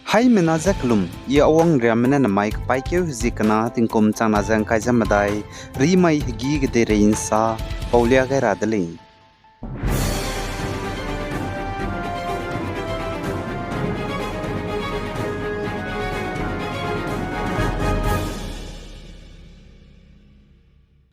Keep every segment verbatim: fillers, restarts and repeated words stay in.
Haimena ze kelum, I Awang Riame ne namai kepaîkeu hezie kena tingkum changna ze ngkai ze medai, rimai hegî kedeirei nsa paulia gai ra de lei.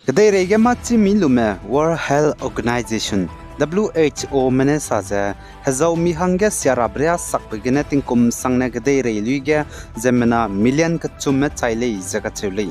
Kedeirei ge mâchîmi lume World Health Organization, W H O me ne sa ze, hezau mi hangge siarabe riâ sakbe gene tingkum sangne kedeirei lui ge ziemmena million kechumme chai lei ze kacheu lei.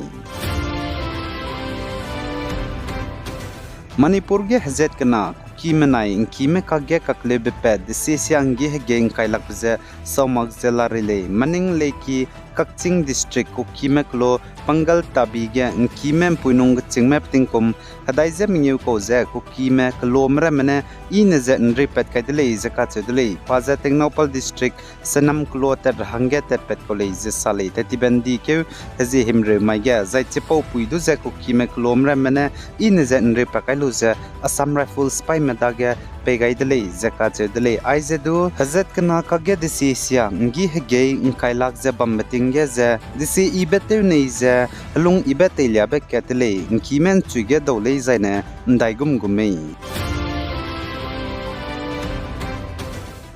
Manipur ge hezat kena Kukime nai ngkime kakge kakleube pat desiesia nggi hegei ngkailakbe ze saumak ze larei lei. Maning leiki Kakching District Kukime kelo Pangal Tabi ge ngkime mpuinung kechîngme petingkum hedai ze mengeu kau ze Kukime kelome ramme ne I ne ze nripat kai de lei ze kacheu de lei. Pa ze Tengnoupal District Senam kelo tat ra hangge tatpat kau lei ze sa lei. Tat tibe ndikeu hezie himreu mai ge zai chipau pui du ze Kukime kelome ramme ne I ne ze nripat kai lu ze Assam Rifles sipaime dage pei gai de lei ze kacheu de lei. Aize du hezat kena kakge desiesia nggi hegei ngkailak ze bambe ting ge ze desie yibe tew nei ze helung yibe teiliabe kat de lei, ngkime nchui ge dau lei zaine ndaigum gu mei.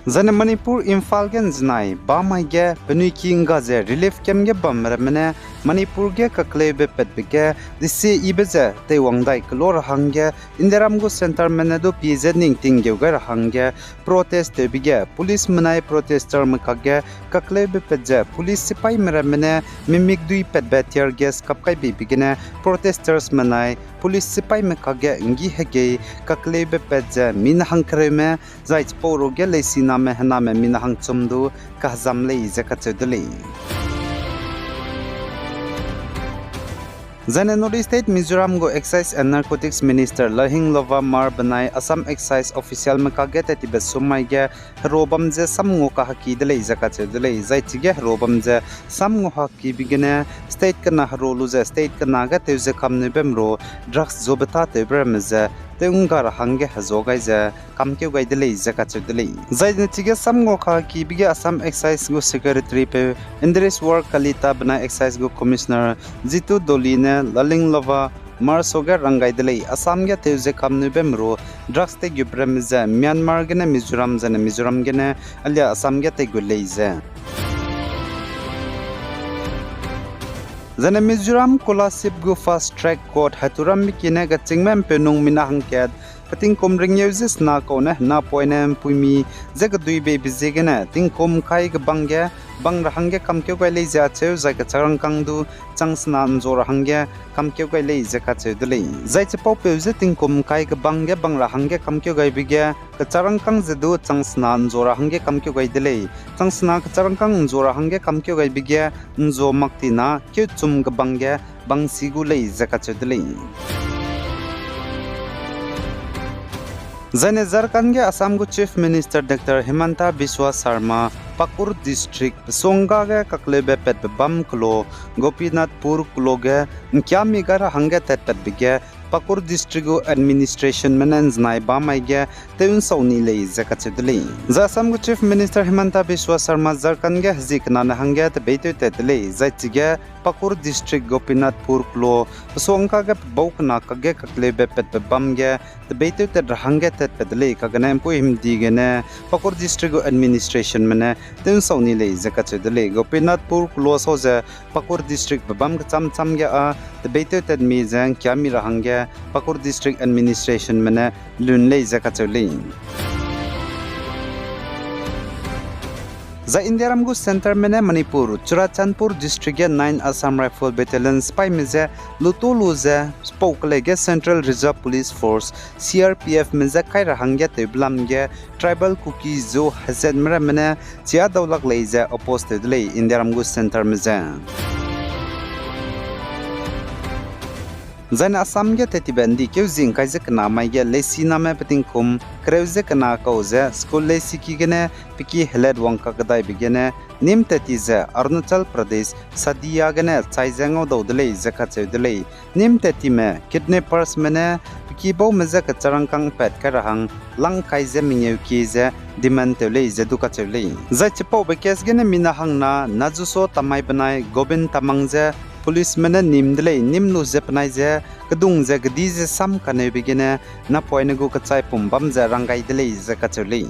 Zaine Manipur Imphal ge nzenai bamai ge penui ki ngga ze relief camp ge bam ramme ne Manipur ge kakleube patbe ge desie yibe ze teiwang dai kelo ra hangge Indiaram gu centreme ne du pie ze ning tinggeu gai ra hangge protest tewbe ge policeme nai protestme kakge kakleube pat ze police sipaime ramme ne mimikdui patbe tear gas kap kai beibe gene protestersme nai police sipaime kakge nggi hegei kakleube pat ze mina hangkereume zai chipau ruge leisiname hename mina hangchum du kahezam lei ze kacheu de lei. Zaine North East State Mizoram gu Excise and Narcotics Minister Lalhinglova Mar benai Assam Excise officialme kakge tat tibe sum mai ge hero bam ze sam ngau kahaki de lei ze kacheu de lei. Zai chige hero bam ze sam ngau hakibe gene state kena hero lu ze state kena ge tew ze kamnui bam ru drugs zube tâtewbe ramme ze tew ngga ra hangge hezua gai ze kamkeu gai de lei ze kacheu de lei. Zaine chige sam ngau kahakibe ge Assam Excise gu secretary peu Indreshwar Kalita benai Excise gu Commissioner Jitu Doli ne Lalhinglova Mar suage rang gai de lei. Assam ge tew ze kamnui bam ru drugs teigube ramme ze Myanmar gene Mizoram zaine Mizoram gene alia Assam ge teigut lei ze Zaine Mizoram Kolasib gu Fast Track Court heturambe ki ne kechîngme mpeunung mina hangkat petingkum ringeu ze sena kau ne hena poine mpuimi ze kedui beibe ziegene tingkum kai kebang ge bang ra hangge kamkeu gai lei ze acheu zai kechak rangkâng du chang sena nzua ra hangge kamkeu gai lei ze kacheu de lei. Zai chipaupeu ze tingkum kai kebang ge bang ra hangge kamkeu gaibe ge kechak rangkâng ze du chang sena nzua ra hangge kamkeu gai de lei. Chang sena kechak rangkâng nzua ra hangge kamkeu gaibe ge nzua mak tina keuchum kebang ge bang si gu lei ze kacheu de lei. Zaine Jharkhand ge Assam gu Chief Minister Doctor Himanta Biswa Sarma Pakur District Pesongga ge kakleube patbe bam kelo Gopinathpur kelo ge ngkiami gai ra hangge tatpatbe ge Pakur District gu administrationme ne nzenai bamai ge tew nsau ni lei ze kacheu de lei. Zai Assam gu Chief Minister Himanta Biswa Sarma Jharkhand ge hezie kena ne hangge tebeitew tat de lei, zai chige Pakur District Gopinathpur kelo Pesongga ge pebau kena kakge kakleube patbe bam ge tebeitew tat ra hangge tatpat de lei, kagene mpui himdi gene Pakur District gu administrationme ne tew nsau ni lei ze kacheu de lei. Gopinathpur kelo sau ze Pakur District pebâm kechâm châm ge â tebeitew tatmi ze ngkiami ra hangge Pakur District administrationme ne lun lei ze kacheu lei. Zai Indiaram gu centreme ne Manipur Churachandpur District ge nine Assam Rifle Battalion sipaime je lutu lu ze chipau kelei ge Central Reserve Police Force, C R P Fme je kai ra hangge tewbe lam ge Tribal Kuki Zo hezatme ramme ne chia daulak lei ze oppose tew de lei Indiaram gu centreme je. Zaine Assam ge tettibe ndikeu zi ngkai ze kena mai ge leisiname petingkum kereu ze kena kau ze school leisiki gene peki helat wang kakdaibe gene nîm tat ti ze Arunachal Pradesh Sadiya gene chai ze ngaudau de lei ze kacheu de lei. Nîm tat time kidnappersme ne pe kibaume je kecharangkâng pat kai ra hang lang kai ze mengeu kie ze demand tew lei ze du kacheu lei. Zai chipaube case gene mina hangna Najuso Tamai benai Gobind Tamang je policeme ne nîm de lei, nîm lu ze penai ze kedung ze kedi ze sam kaneube gene napoine gu kechaipum bam ze rang gai de lei ze kacheu lei.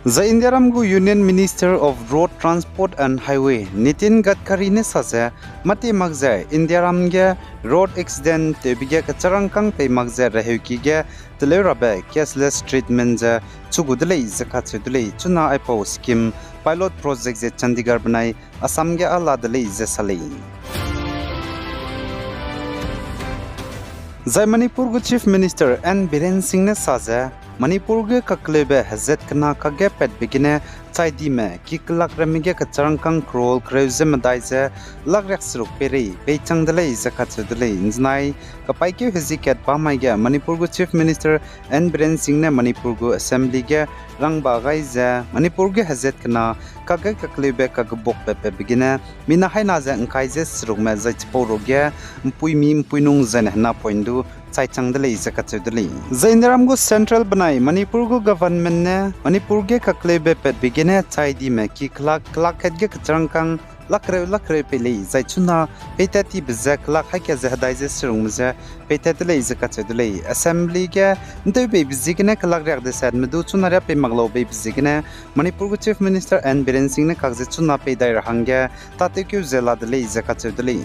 Zai Indiaram gu Union Minister of Road Transport and Highway Nitin Gadkari ne sa ze, mâtie mak ze Indiaram ge road accident tewbe ge kecharangkâng pei mak ze reheuki ge teleu rabe cashless treatment ze chu gu de lei ze kacheu de lei. Chuna aipau scheme pilot project ze Chandigarh benai Assam ge â la de lei ze sa lei. Zai Manipur gu Chief Minister N Biren Singh ne sa ze, Manipur ge kakleube hezat kena kakge patbe gene chaidime ki kelak ramme ge kecharangkâng crore kereu ze medai ze lak riak seruk peirei peichang de lei ze kacheu de lei. Nzenai kapaîkeu hezie kat bamai ge Manipur gu Chief Minister N Biren Singh ne Manipur gu Assembly ge rangba gai ze Manipur ge hezat kena kakge kakleube kagebuak patbe gene mina haina ze ngkai ze serukme zai chipau ruge mpuimi mpuinung zaine hena point du chaichang de lei ze kacheu de lei. Zai Indiaram gu Central benai Manipur gu government ne Manipur ge kakleube patbe gene chaidime ki kelak kelak kat ge kecharangkâng lak kereu lak kereu pei lei zai chuna peitat tibe ze kelak haî kat ze hedai ze serukme ze peitat de lei ze kacheu de lei. Assembly ge nteu beibe ziegene kelak riak desetme du chuna riâ pei mak lau beibe ziegene Manipur gu Chief Minister N Biren Singh ne kak ze chuna pei dai ra hangge tâtewkeu ze la de lei ze kacheu de lei.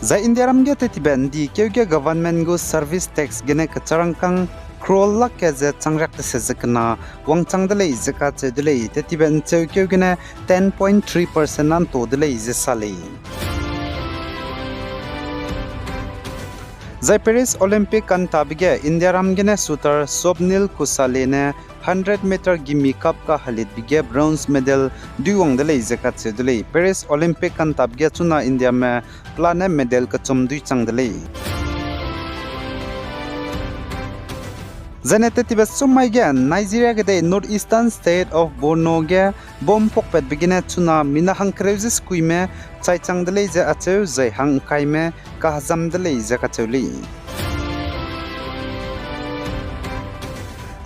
Zai Indiaram ge tettibe ndi keu ge government gu service tax gene kecharangkâng crore lak kat ze chang riak deset ze kena wangchang de lei ze kacheu de lei. Tettibe ncheukeu gene ten point three percent na nto de lei ze sa lei. Zai Paris Olympic kantabe ge Indiaram gene shooter Swapnil Khosale ne hundred meter gimi cup kahelitbe ge bronze medal duiwang de lei ze kacheu de lei. Paris Olympic kantabe ge chuna Indiame pelane medal kechum duichang de lei. Zaine tettibe chum mai ge Nigeria kedei North Eastern State of Borno ge bomb pakpatbe gene chuna mina hangkereu ze sekuime chaichang de lei ze acheu zai hangkaime kahezam de lei ze kacheu lei.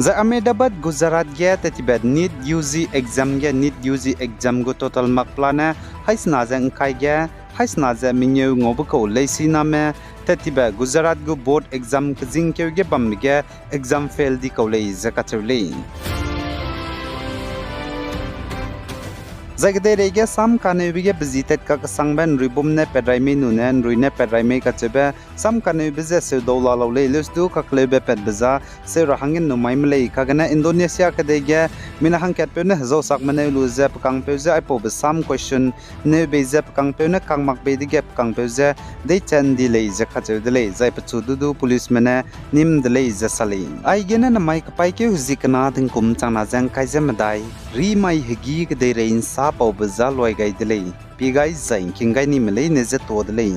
Zai Ahmedabad, Gujarat ge tettibe NEET U G exam ge NEET U G exam gu total mark pelane haisena ze ngkai ge haisena ze mengeu ngaube kau leisiname tettibe Gujarat gu board exam kezingkeu ge bambe ge exam fail di kau lei ze kacheu lei. Zai kedeireige sam kaneube ge pezi tat kakesangbe nruibum ne pat rai mei nune nrui ne pat rai mei kacheube sam kaneube ze seudau la lau lei, leusdu kakleube patbe za seu ra hangge numai me lei. Kagene Indonesia kedei ge mina hangkatpeu ne hezausak meneu lu ze pekangpeu ze aipaube sam question neu bei ze pekangpeu ne kangmak bei dege pekangpeu ze deichat ndi lei ze kacheu de lei, zai pechu du du policeme ne nîm de lei ze sa lei. Aigene namai kapaîkeu hezie kena tingkum changna ze ngkai ze medai, rimai hegî kedeirei nsa paube za luai gai de lei, pie gai zai ngking gai nime leine ze tuâ de lei.